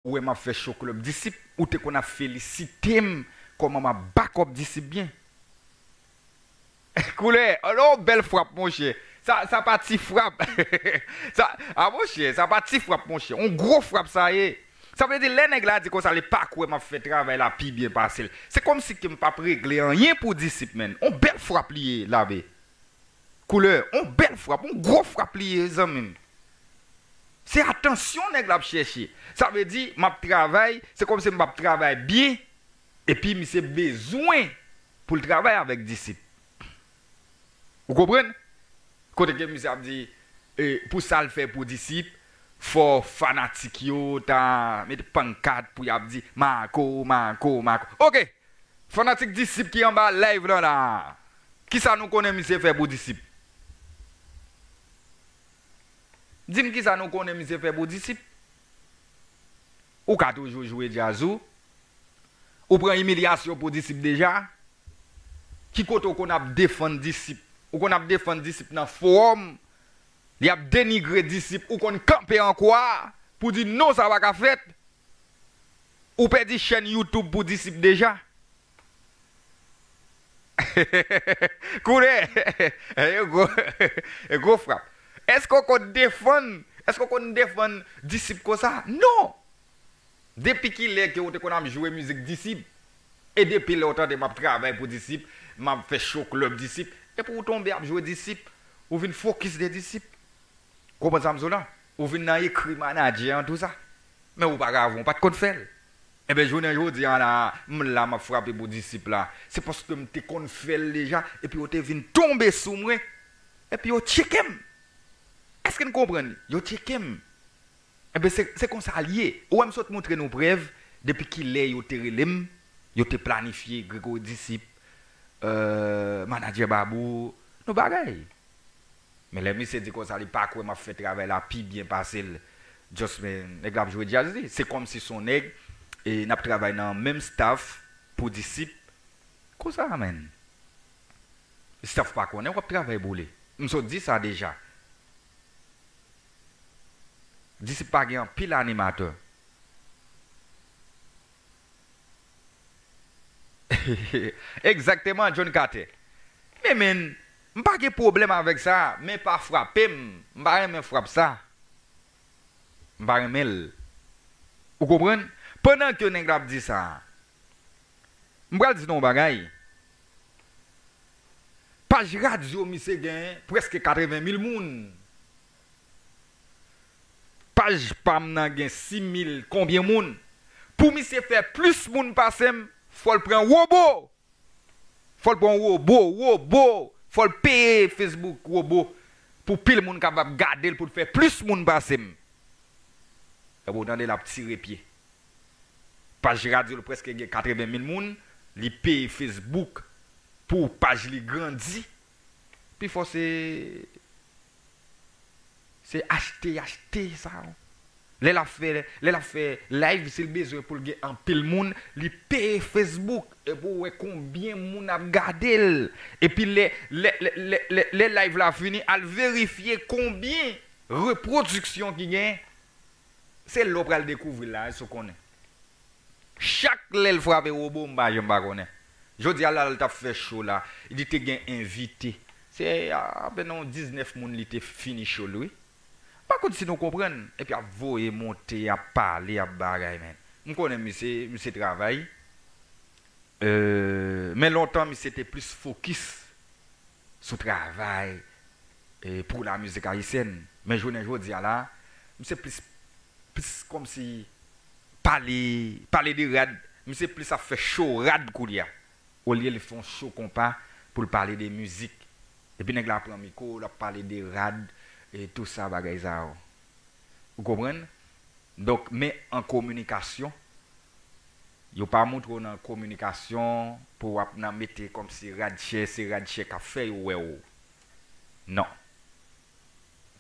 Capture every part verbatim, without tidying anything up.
Ou wè m ap fè show club Disip, ou te konn ap felisite m kòman m ap back up Disip byen. Koulè, oh non, bèl frap, monchè. Sa, sa pa ti frap. Sa, a monchè, sa pa ti frap, monchè. On gwo frap sa ye. Sa vle di, lè nèg la di konsa, li pa kwè m ap fè travay la pi byen pase l. Se kòmsi ke m p ap regle anyen pou Disip, menn. On bèl frap li ye, Labe. Koulè, on bèl frap, on gwo frap li ye, zanmi m. Se atansyon nèg la ap chèche. Sa vle di, m ap travay, se kòmsi m p ap travay byen, epi misye bezwen pou l travay avèk Disip. Ou konprann? Kote ke misye ap di, e, pou sa l fè pou Disip, fò fanatik yo ta mete pankat pou y ap di, Marco, Marco, Marco. Oke! Fanatik Disip ki anba live lan la, kisa nou konnen misye fè pou Disip? Di m kisa nou konnen misye fè pou Disip? Ou ka toujou jwe djaz ou. Ou pran imilyasyon pou Disip deja. Ki kote ou konn ap defann Disip? Ou konn ap defann Disip nan fowòm. Li ap denigre Disip. Ou konn kanpe an kwa pou di non, sa pa ka fèt. Ou pèdi chèn YouTube pou Disip deja. Koulè, e gwo, e gwo frap. Èske w konn defann, èske w konn defann Disip konsa? Non! Depi kilè ke w te konn ap jwe mizik Disip? E depi lè w tande m ap travay pou Disip, m ap fè show club Disip, epi w tonbe ap jwe Disip, ou vin fokis de Disip. Konprann sa m di w la? Ou vin nan ekri manadjè an tou sa. Men ou pa ka avè, ou pa t konn fè l. Enben, jounen jodi a la, m la, m ap frape pou Disip la. Se paske m te konn fè l deja, epi yo te vin tonbe sou mwen, epi yo tcheke m. Èske n konprann? Yo tcheke m. Enben, se, se konsa l ye. Ou wè m sot montre nou prèv, depi kilè yo te rele m, yo te planifye Gregory Disip, euh, manadjè Babou, nou bagay. Men lè misye di konsa, li pa kwè m ap fè travay la pi byen pase l. Just, men, nèg la ap jwe djaz li. Se kòmsi se yon nèg, e n ap travay nan menm staff pou Disip. Konsa, menn. Staff pa konnen w ap travay pou li. M sot di sa deja. Disip pa gen anpil animatè. Egzakteman, John Carter. Men, men, m pa gen pwoblèm avèk sa, men pa frape m. M pa renmen frap sa. M pa renmen l. Ou konprann? Pandan ke nèg la ap di sa, m pral di nou yon bagay. Paj radyo misye gen prèske katreven mil moun. Paj pa m nan gen sis mil konbyen moun. Pou misye fè plis moun pase m, fò l pran wobo. Fò l pran wobo, wobo. Fò l peye Facebook wobo pou pil moun kapab gade l, pou l fè plis moun pase m. Epi w tande l ap tire pye. Paj radyo l prèske gen katreven mil moun, li peye Facebook pou paj li grandi. Pifò se, se achte, achte sa. Lè l ap fè, lè l ap fè live, si l bezwen pou l gen anpil moun, li peye Facebook. Epi w wè konbyen moun ap gade l. Epi lè, lè, lè, lè, lè, lè live la fini, al verifye konbyen repwodiksyon ki gen. Se lè w pral dekouvri l la, èske w konnen? Chak lè l frape wobo, m pa janm pa konnen. Jodi a la, l t ap fè cho la, li te gen envite. Se apèn yon diznèf moun li te fini cho l, wi. M pa konn si nou konprann. Epi ap voye monte, ap pale, ap bagay, men. M konnen misye, misye travay. Euh, men lontan, misye te plis fokis sou travay, e, pou lamizik ayisyèn. Men jounen jodi a la, misye plis, plis kòmsi pale, pale de rad, misye plis ap fè cho rad koulye a. Olye li fè yon cho konpa pou l pale de mizik. Epi nèg la pran mikwo, l ap pale de rad, e tou sa, bagay sa yo. Ou konprann? Donk, men an kominikasyon, yo pa montre w nan kominikasyon pou w ap nan mete kòmsi radchè, se radchè k ap fè yo wè w. Non.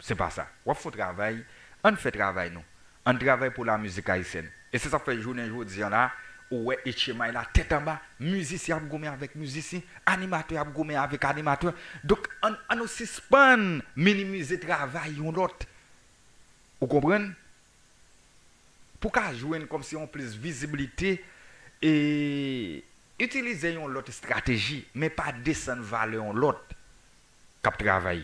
Se pa sa. W ap fè yon travay, ann fè travay nou. Ann travay pou lamizik ayisyèn. E se sa k fè jounen jodi a la, ou wè H M I la tèt anba, mizisyen ap goumen avèk mizisyen, animatè ap goumen avèk animatè. Donk, ann, ann nou sispann minimize travay youn lòt. Ou konprann? pou w ka jwenn kòmsi yon plis vizibilite, e itilize yon lòt estrateji, men pa desann valè yon lòt k ap travay.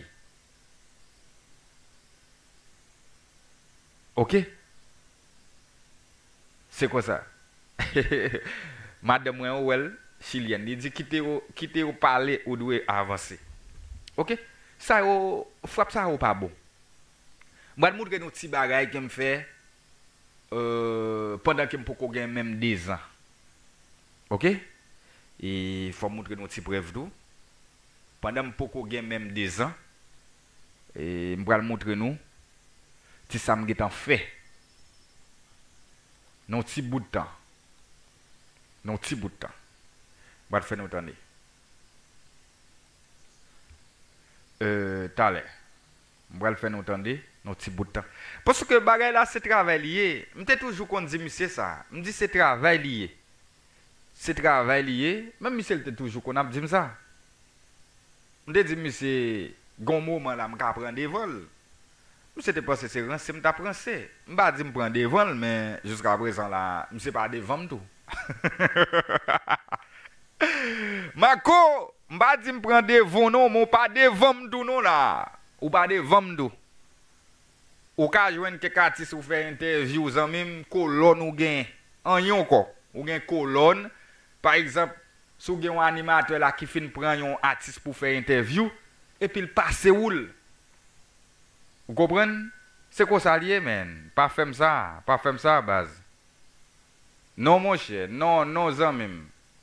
Oke? Se konsa. Madanm mwen, ou wè l, chilyèn. Li di, "Kite yo, kite yo pale, ou dwe avanse." Oke? Sa yo, frap sa yo pa bon. M pral montre nou ti bagay ke m fè, euh, pandan ke m poko gen menm dezan. Oke? E fò m montre nou ti prèv tou. Pandan m poko gen menm dezan, e m pral montre nou ti sa m gentan fè. Nan yon ti bout tan. Nan yon ti bout tan. M pral fè nou tande. Euh, talè. M pral fè nou tande nan yon ti bout tan. Paske bagay la se travay li ye. M te toujou konn di misye sa. M di se travay li ye. Se travay li ye. Menm misye l te toujou konn ap di m sa. M te di misye, gon moman la m ka pran devan l. Misye te panse se ranse m t ap ranse. M pa di m pran devan l, men jiska prezan la, misye pa devan m tou. Marco, m pa di m pran devan w non, men w pa devan m tou non la. Ou pa devan m tou. Ou ka jwenn kèk atis ou fè entèvyou, zanmi m, kolòn ou gen anyen ankò. Ou gen kolòn, pa egzanp, si w gen yon animatè la ki fin pran yon atis pou fè entèvyou, epi l pase w l. Ou konprann? Se konsa l ye, man. Pa fè m sa, pa fè m sa, baz. Non, monchè, non, non, zanmi m.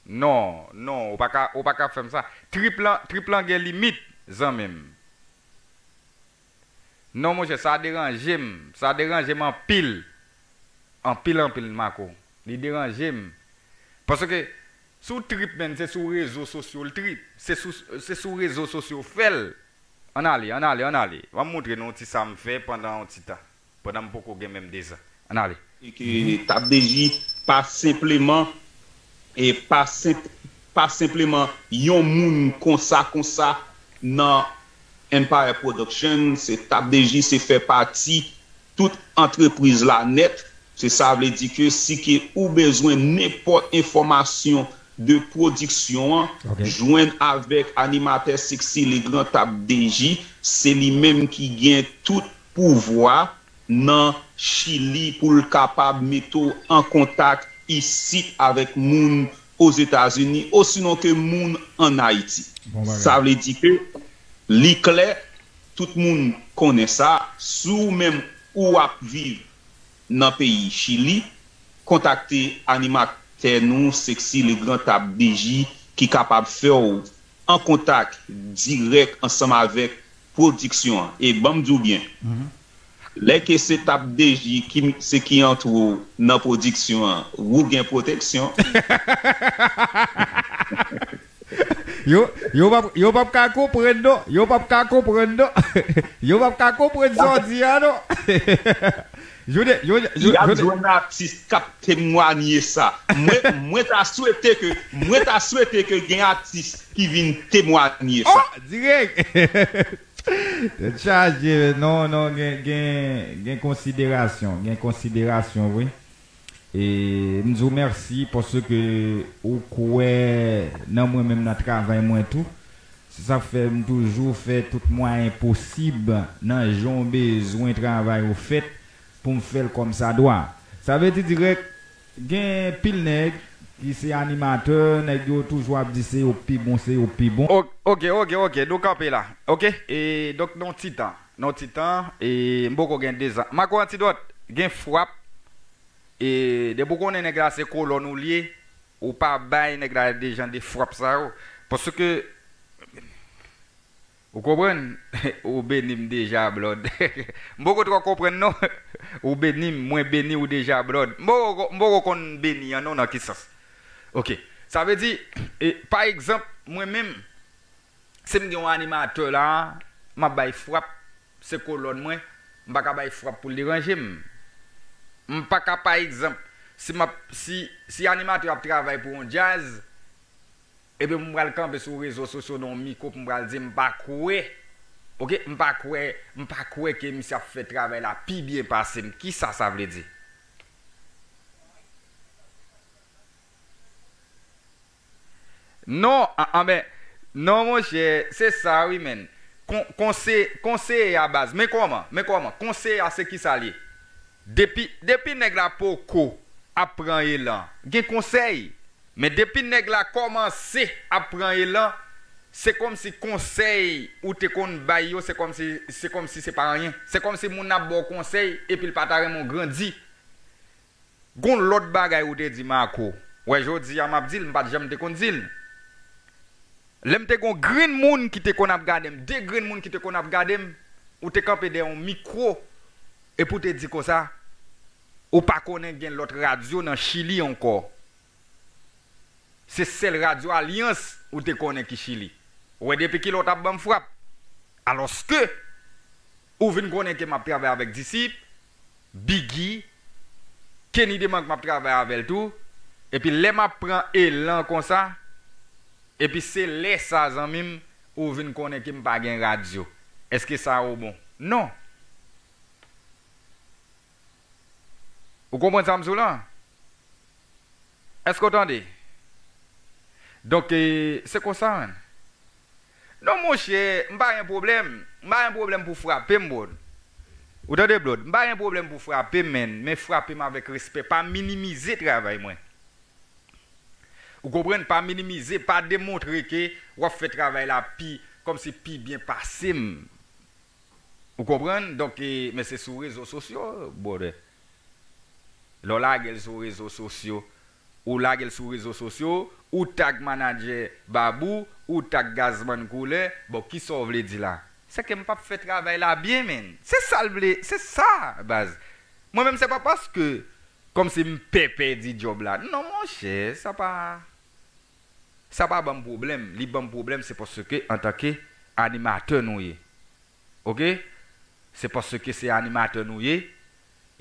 Non, non, ou pa ka, ou pa ka fè m sa. Trip lan, trip lan gen limit, zanmi m. Non, monchè, sa deranje m. Sa deranje m anpil. Anpil, anpil, Marco. Li deranje m. Paske, si w trip, man, se sou rezo sosyo l trip. Se sou, se sou rezo sosyo fè l. Ann ale, ann ale, ann ale. Ban m montre nou ti sa m fè pandan yon ti tan. Pandan m poko gen menm dezan. Ann ale. E ke Tap D J pa senpleman, e pa senp-, pa senpleman yon moun konsa, konsa nan Empire Production, se Tap D J, se fè pati tout antrepriz la nèt. Se sa vle di ke si ke ou bezwen nenpòt enfòmasyon de pwodiksyon an, Ok. jwenn avèk animatè Sexy Legrand Tap D J, se li menm ki gen tout pouvwa nan Chili pou l kapab mete w an kontak isit avèk moun Ozetazini, osinon ke moun ann Ayiti. Bon bagay. Sa vle di ke li klè, tout moun konnen sa, si w menm ou ap viv nan peyi Chili, kontakte animatè nou, Sexy Legrand Tap D J, ki kapab fè w an kontak dirèk ansanm avèk pwodiksyon an. E ban m di w byen, Mhm. lè ke se Tap D J ki, se ki antre w nan pwodiksyon an, ou gen pwoteksyon. Yo, yo p ap, yo p ap ka konprann non. Yo p ap ka konprann non. Yo p ap ka konprann sa w di a non. Jodi, jodi, jodi, Y ap jodi. jwenn atis k ap temwanye sa. Mwen, mwen ta swete ke, mwen ta swete ke gen atis ki vin temwanye sa. Oh, dirèk. Tèt chaje, non, non, gen, gen, gen konsiderasyon, gen konsiderasyon, wi. E m di w mèsi paske ou kwè nan mwen menm, nan travay mwen tou. Se sa k fè m toujou fè tout mwayen posib nan jan w bezwen travay ou fèt pou m fè l kòmsadwa. Sa vle di dirèk, gen pil nèg ki se animatè, nèg yo toujou ap di se yo k pi bon, se yo k pi bon. O-, oke, oke, oke, nou kanpe la. Oke, e donk nan yon ti tan, nan yon ti tan, e m poko gen dezan. Marco Antidot, gen frap, e depi w konnen nèg la se kolòn ou l ye, ou pa bay nèg la de jan de frap sa yo. Paske, ou konprann? Ou beni m deja, Blòd. M poko twò konprann non. Ou beni m, mwen beni w deja, Blòd. M poko, m poko konn beni an non, nan ki sans? Oke. Sa vle di, e, pa egzanp, mwen menm, si m gen yon animatè la, m ap bay frap, se kolòn mwen, m pa ka bay frap pou l deranje m. M pa ka, pa egzanp, si m ap, si, si animatè ap travay pou yon djaz, epi m pral kanpe sou rezo sosyo nan yon mikwo pou m pral di m pa kwè, oke, m pa kwè, m pa kwè ke misye ap fè travay la pi byen pase m. Kisa sa vle di? Non, a- anben, non, monchè, se sa wi, menn. Kon- konse- konseye a baz. Men kòman? Men kòman? Konseye a se ki sa l ye? Depi, depi nèg la poko ap pran elan, gen konsèy. Men depi nèg la kòmanse ap pran elan, se kòmsi konsèy ou te konn bay yo, se kòmsi, se kòmsi se pa anyen. Se kòmsi moun nan ap ba w konsèy epi l pa ta renmen w grandi. Gon lòt bagay ou te di Marco. Wè, jodi a m ap di l, m pa t janm te konn di l. Lè m te gon grenn moun ki te konn ap gade m, de grenn moun ki te konn ap gade m, ou te kanpe dèyè yon mikwo, epi w te di konsa, ou pa konnen gen lòt radyo nan Chili ankò. Se sèl radyo Alyans ou te konnen ki Chili. Ou wè depi kilè w t ap ban m frap. Alòske, ou vin konnen ke m ap travay avèk Disip, Biggy, Kenny Demank m ap travay avè l tou. Epi lè m ap pran elan konsa, epi se lè sa, zanmi m, ou vin konnen ke m pa gen radyo. Èske sa ou bon? Non. Ou konprann sa m di w la? Èske w tande? Donk, e, se konsa, menn. Non, monchè, m pa gen pwoblèm. M pa gen pwoblèm pou frape m, brod. Ou tande, brod? M pa gen pwoblèm pou frape m, menn. Men frape m avèk respè. Pa minimize travay mwen. Ou konprann? Pa minimize, pa demontre ke w ap fè travay la pi, kòmsi pi byen pase m. Ou konprann? Donk, e, men se sou rezo sosyo, brother. Lè w lage l sou rezo sosyo, ou lage l sou rezo sosyo, ou tag manadjè Babou, ou tag Gazman Koulè, bon, kisa w vle di la? Se ke m p ap fè travay la byen, menn. Se sa l vle, se sa, baz. Mwen menm, se pa paske, kòmsi m pè pèdi djòb la. Non, monchè, sa pa, sa pa ban m pwoblèm. Li ban m pwoblèm, se paske, antanke animatè nou ye. Oke? Se paske se animatè nou ye,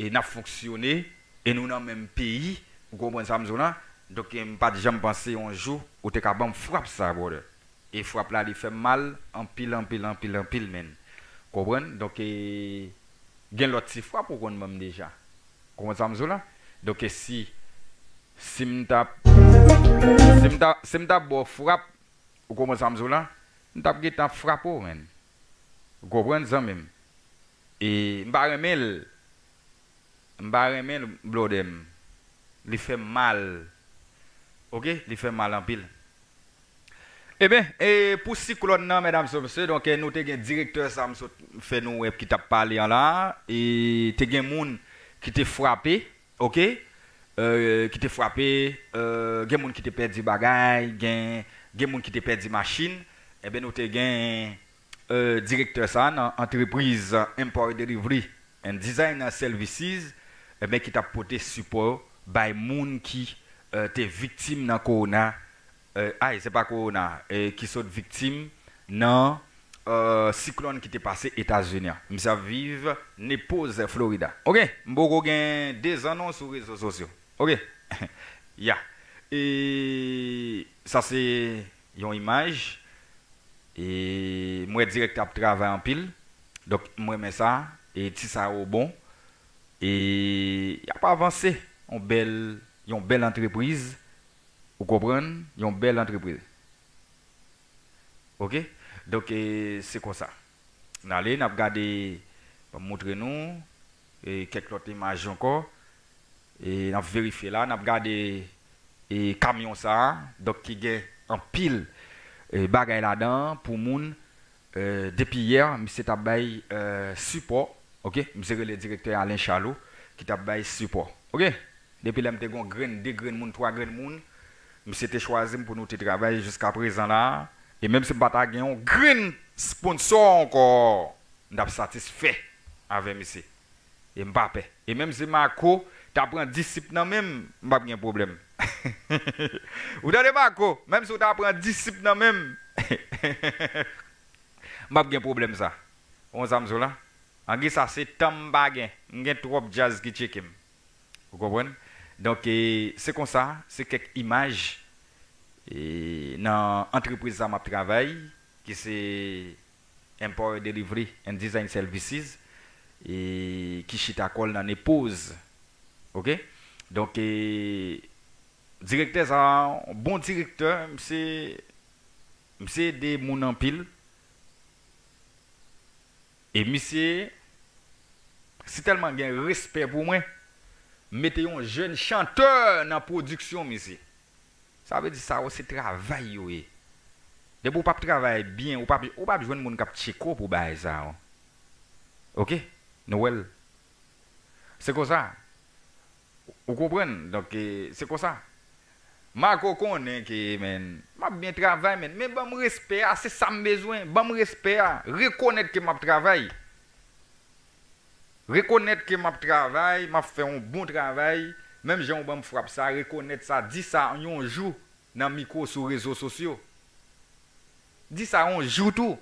e n ap fonksyone, e nou nan menm peyi, ou konprann sa m di w lan? Donk, e, m pa t janm panse yon jou ou te ka ban m frap sa, brother. E frap la, li fè m mal anpil, anpil, anpil, anpil, menn. Konprann? Donk, e, gen lòt ti frap ou konn ban m deja. Konprann sa m di w lan? Donk, e, si, si m t ap, si m t ap, si m t ap ba w frap, ou konprann sa m di w lan? M t ap gentan frape w, menn. Ou konprann, zanmi m? E m pa renmen l. M pa renmen l, brother m. Li fè m mal. Oke? Li fè m mal anpil. Ebyen, e pou siklòn nan, medam e mesye, donk, e, nou te gen direktè sa m sot fè nou wè ki t ap pale an la, e te gen moun ki te frape, oke? E, ki te frape, e, gen moun ki te pèdi bagay, gen, gen moun ki te pèdi machin. Ebyen, nou te gen, e, direktè sa nan antrepriz Empire Delivery and Design Services, ebyen, ki t ap pote sipò bay moun ki, e, te viktim nan kowona, e, ay, se pa kowona, e, ki sot viktim nan, e, siklòn ki te pase Etazini an. Misye ap viv Naples, Florida. Oke, m poko gen dezan non sou rezo sosyo. Oke, ya. E sa se yon imaj. E m wè direktè ap travay anpil. Donk, m renmen sa. E ti sa yo bon. E y ap avanse. Yon bèl, yon bèl antrepriz. Ou konprann? Yon bèl antrepriz. Oke? Donk, e, se konsa. N ale, n ap gade, ban m montre nou, e, kèk lòt imaj ankò. E, n ap verifye la, n ap gade, e, kamyon sa a, donk, ki gen anpil, e, bagay ladan pou moun, e, depi yè, misye t ap bay, e, sipò, oke? Misye rele direktè Alain Charlot, ki t ap bay sipò, oke? Depi lè m te gon grenn, de grenn moun, twa grenn moun, misye te chwazi m pou nou te travay jiska prezan la. E menm si m pa ta gen yon grenn sponsò ankò, m t ap satisfè avè misye. E m pa pè. E menm si Marco ta pran disip nan men m, m p ap gen pwoblèm. Ou tande, Marco? Menm si w ta pran disip nan men m, m p ap gen pwoblèm sa. Ou konn sa m di w la? Angi sa, se tan m pa gen. M gen twòp djaz ki tcheke m. Ou konprann? Donk, e, se konsa, se kèk imaj, e, nan antrepriz sa m ap travay, ki se Empower Delivery and Design Services, e, ki chita kò l nan Naples. Oke? Donk, e, Direktè sa, bon direktè, misye, misye ede moun anpil. E misye, si tèlman gen respè pou mwen, mete yon jèn chantè nan pwodiksyon misye. Sa vle di sa yo se travay yo ye. Depi w p ap travay byen, ou p ap, ou p ap jwenn moun k ap tcheke w pou bagay sa yo. Oke? Nou wè l. Se konsa. Ou konprann? Donk, e, se konsa. Marco konnen ke, men, m ap byen travay, men, men ban m respè a, se sa m bezwen. Ban m respè a. Rekonèt ke m ap travay. Rekonèt ke m ap travay, m ap fè yon bon travay. Menm jan w ban m frap sa, rekonèt sa, di sa yon jou nan mikwo sou rezo sosyo. Di sa yon jou tou.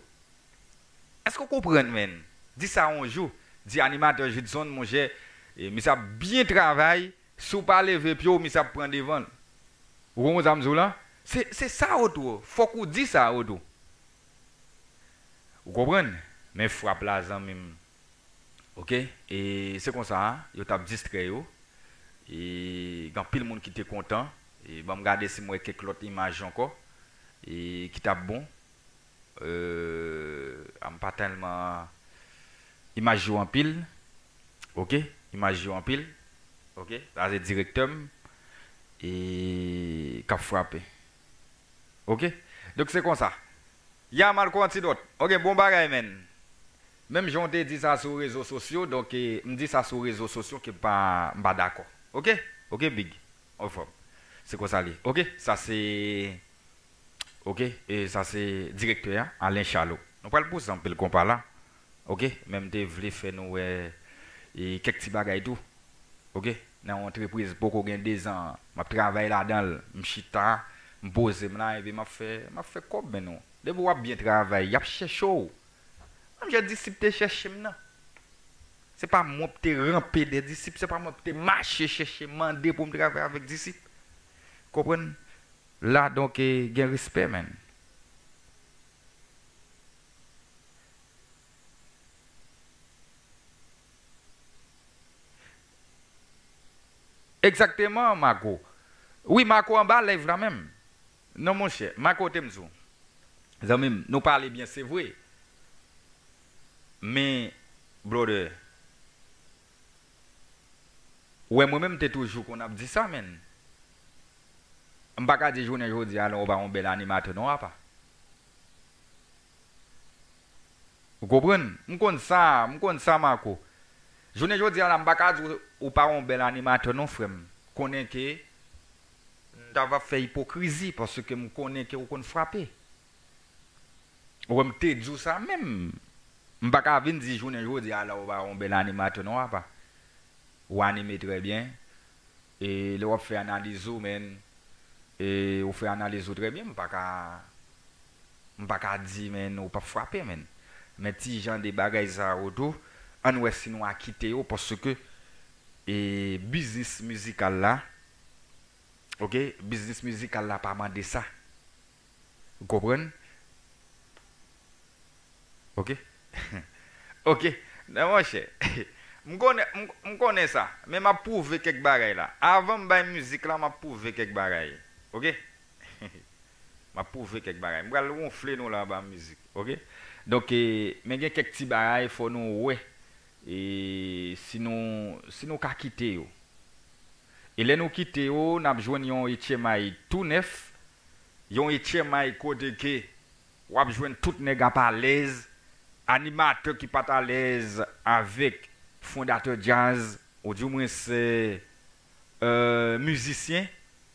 Èske w konprann, men? Di sa yon jou. Di animatè Judson, monchè, e, misye ap byen travay. Si w pa leve pye w, misye ap pran devan l. Ou konprann sa m di w la? Se, se sa yo tou. Fòk ou di sa yo tou. Ou konprann? Men frap la, zanmi m. Oke? E se konsa, yo t ap distrè yo. E gen anpil moun ki te kontan. E ban m gade si m wè kèk lòt imaj ankò. E ki t ap bon. Euh, m pa tèlman imaj yo anpil. Oke? Imaj yo anpil. Oke? Sa se direktè m. E k ap frape. Oke? Donk se konsa. Ya Marco Antidot. Oke, bon bagay, men. Menm jan w te di sa sou rezo sosyo, donk, e, m di sa sou rezo sosyo ke m pa, m pa dakò. Oke? Oke, Big. Anfòm. Se konsa li. Oke? Sa se, oke? E sa se direktè a, Alain Charlot. Nou pral pouse anpil konpa la. Oke? Men m te vle fè nou wè, e, kèk ti bagay tou. Oke? Nan yon antrepriz poko gen dezan, m ap travay ladan l, m chita, m poze m la, epi m ap fè, m ap fè kòb, men non. Depi w ap byen travay, y ap chèche w. Menm jan disip te chèche m nan. Se pa mwen k te ranpe dè disip, se pa mwen k te mache chèche mande pou m travay avèk disip. Konprann? La, donk, e, gen respè, men. Egzakteman, Marco. Wi, Marco anba live la menm. Non, monchè, Marco te m di w. Zanmi m, nou pale byen, se vre. Men, brother, ou wè mwen menm, m te toujou konn ap di sa, men. M pa ka di jounen jodi a, non, ou pa yon bèl animatè, non, apa. Ou konprann? M konn sa, m konn sa, Marco. Jounen jodi a la, m pa ka di w, ou pa yon bèl animatè, non, frè m. Konnen ke m ta va fè ipokrizi, paske m konnen ke ou konn frape. Ou wè, m te di w sa menm. M pa ka vin di jounen jodi a la, ou pa yon bèl animatè, non, apa. Ou anime trè byen. E lè w ap fè analiz ou, men, e ou fè analiz ou trè byen, m pa ka, m pa ka di, men, ou p ap frape, men. Men ti jan de bagay sa yo tou, ann wè si nou a kite yo, paske, e, biznis mizikal la, oke, biznis mizikal la pa mande sa. Ou konprann? Oke? Oke. Nan, monchè. M konnen, m, m konnen sa. Men m ap pwouve kèk bagay la. Avan m bay mizik la, m ap pwouve kèk bagay. Oke? M ap pwouve kèk bagay. M pral wonfle nou la anba mizik. Oke? Donk, e, men gen kèk ti bagay fò nou wè. E si nou, si nou ka kite yo. E lè nou kite yo, n ap jwenn yon H M I tou nèf, yon H M I kote ke w ap jwenn tout nèg ap alèz, animatè ki pa t alèz avèk fondatè djaz, oudimwens, e, mizisyen,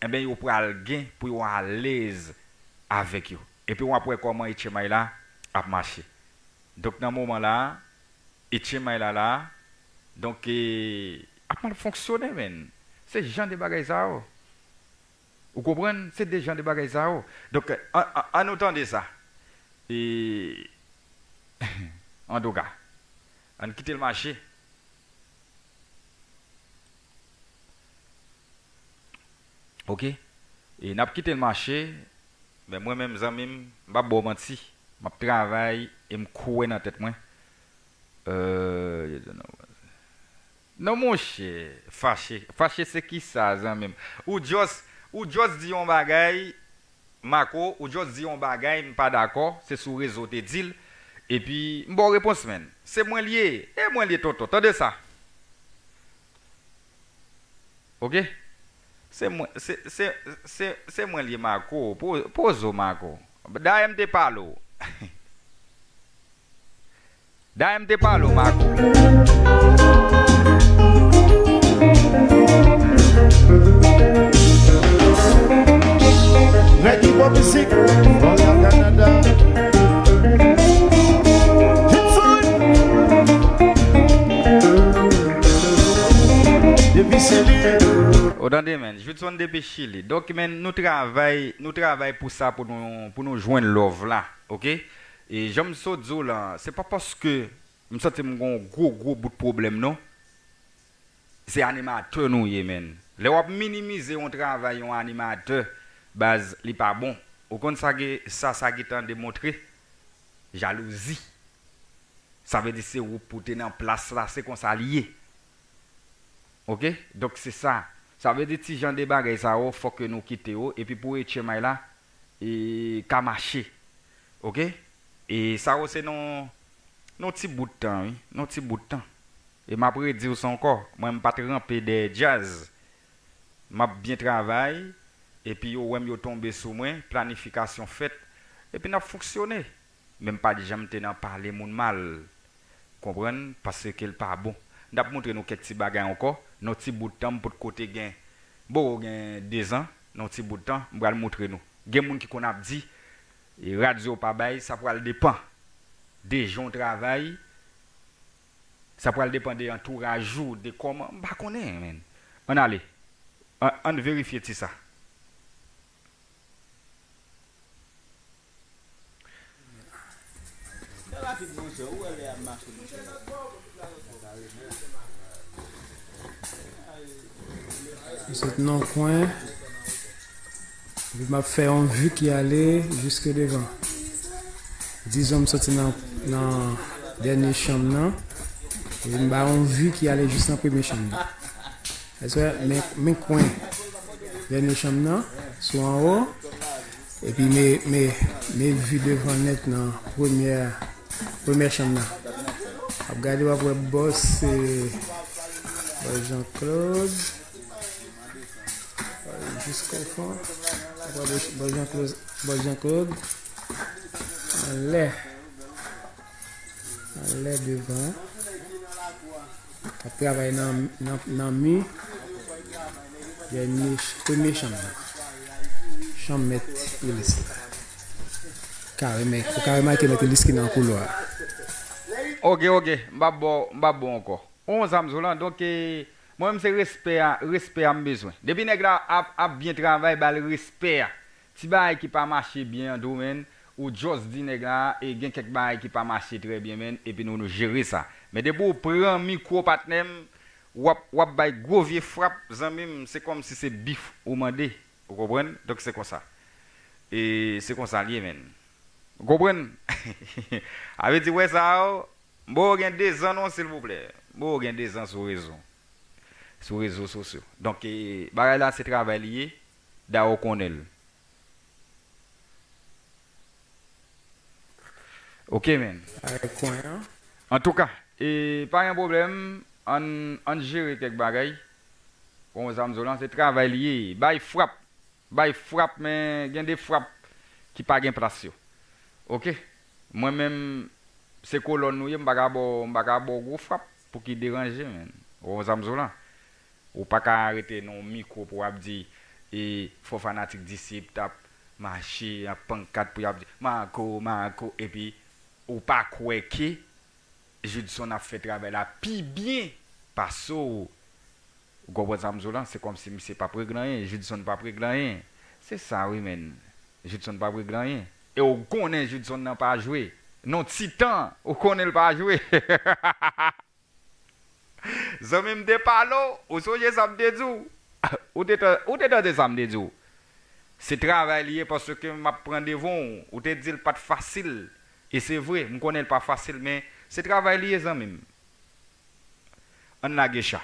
enben, yo pral gen pou yo alèz avèk yo. Epi w ap wè kòman H M I la ap mache. Donk, nan moman la, H M I la la, donk, e, ap mal fonksyone, men. Se jan de bagay sa yo. Ou konprann? Se de jan de bagay sa yo. Donk, an, an, an nou tande sa. E, antouka, ann kite l mache. Oke? E n ap kite l mache. Men mwen menm, zanmi m, m p ap ba w manti. M ap travay e m kwè nan tèt mwen. Euh, non, monchè, fache. Fache se kisa, zanmi m? Ou just, Ou just di yon bagay, Marco, ou just di yon bagay, m pa dakò, se sou rezo w te di l, epi m ba w repons, menn. Se mwen l ye, e mwen l ye, tonton, tande sa. Oke? Se mwen, se, se, se, se mwen l ye, Marco, po-, poze w, Marco. Dayè m te pale w. Dayè m te pale w, Marco. Nèg Ibo Mizik, Montréal, Canada. Judson! Depi Chili. Ou tande, menn, Judson depi Chili. Donk, menn, nou travay, nou travay pou sa, pou nou, pou nou jwenn love la, oke? E jan m sot di w la, se pa paske m santi m gon gwo, gwo bout pwoblèm, non. Se animatè nou ye, menn. Lè w ap minimize yon travay yon animatè, baz, li pa bon. Ou konn sa gen, sa, sa gentan demontre? Jalouzi. Sa vle di se ou pou te nan plas la, se konsa li ye. Oke? Donk se sa. Sa vle di ti jan de bagay sa yo, fòk ke nou kite yo. Epi pou H M I la, e, ka mache. Oke? E sa yo se nan, nan ti bout tan, wi. Nan ti bout tan. E m ap redi w sa ankò. Mwen, m pa t ranpe dèyè djaz. M ap byen travay. Epi yo wè m, yo tonbe sou mwen. Planifikasyon fèt. Epi n ap fonksyone. Men m pa t janm te nan pale moun mal. Konprann? Paske l pa bon. N ap montre nou kèk ti bagay ankò. Nan ti bout tan, m potko te gen, bon, gen dezan. Nan ti bout tan, m pral montre nou. Gen moun ki konn ap di, e, radyo pa bay, sa pral depan de jan w travay, sa pral depan de antouraj ou, de kòman, m pa konnen, menn. Ann ale. Ann, ann verifye ti sa. M sot nan kwen, epi m ap fè yon vi ki ale jiske devan. Dizon m soti nan, nan dènye chanm nan, epi m ba yon vi ki ale jis nan premye chanm nan. Èske men, men kwen dènye chanm nan, sou anwo, epi men, men, men vi devan nèt nan premyè, premyè chanm nan. W ap gade, w ap wè bòs, se bòs Jean Claude, jiske o fon, w ap wè bòs Jean Claude, bòs Jean Claude, anlè. Anlè devan. K ap travay nan, nan, nan mi. Dènye ch-, premye chanm nan. Chanm mèt Elis la. Ka remè-, ou ka remake mèt Elis ki nan koulwa a. Oke, oke. M p ap ba w, m p ap ba w ankò. Ou konn sa m di w lan. Donk, e, mwen menm se respè a, respè a m bezwen. Depi nèg la ap, ap byen travay, ba l respè a. Ti bagay ki pa mache byen an tou, menn, ou just di nèg la, e gen kèk bagay ki pa mache trè byen, menn, epi nou, nou jere sa. Men depi w pran mikwo, patnè m, w ap, w ap bay gwo vye frap, zanmi m, se kòmsi se bif ou mande, ou konprann? Donk se konsa. E se konsa l ye, menn. Ou konprann? A vle di, wè sa yo, m ba w gen dezan non, silvouplè. M ba w gen dezan sou rezo. Sou rezo sosyo. Donk, e, bagay la se travay li ye, dayè w konnen l. Oke, menn. Ay, kwen an. Antouka, e, pa gen pwoblèm, ann, ann jere kèk bagay. Bon, zanmi m di w lan, se travay li ye. Bay frap. Bay frap, men gen de frap ki pa gen plas yo. Oke? Mwen menm, se kolòn nou ye, m pa ka ba w, m pa ka ba w gwo frap pou ki deranje, menn. Ou konn sa m di w lan? Ou pa ka rete nan yon mikwo pou w ap di, e, fò fanatik Disip t ap mache ak pankat pou y ap di, "Marco, Marco," epi ou pa kwè ke Judson ap fè travay la pi byen pase w. Ou konprann sa m di w lan? Se kòmsi misye p ap regle anyen, Judson p ap regle anyen. Se sa wi, menn. Judson p ap regle anyen. E w konnen Judson nan pa jwe. Non, Titan, ou konnen l pa jwe. Zanmi m te pale w, ou sonje sa m te di w? Ou te tan-, ou te tande sa m te di w? Se travay li ye paske m ap pran devan w. Ou te di l pa t fasil. E se vre, m konnen l pa fasil, men se travay li ye, zanmi m. Ann lage cha.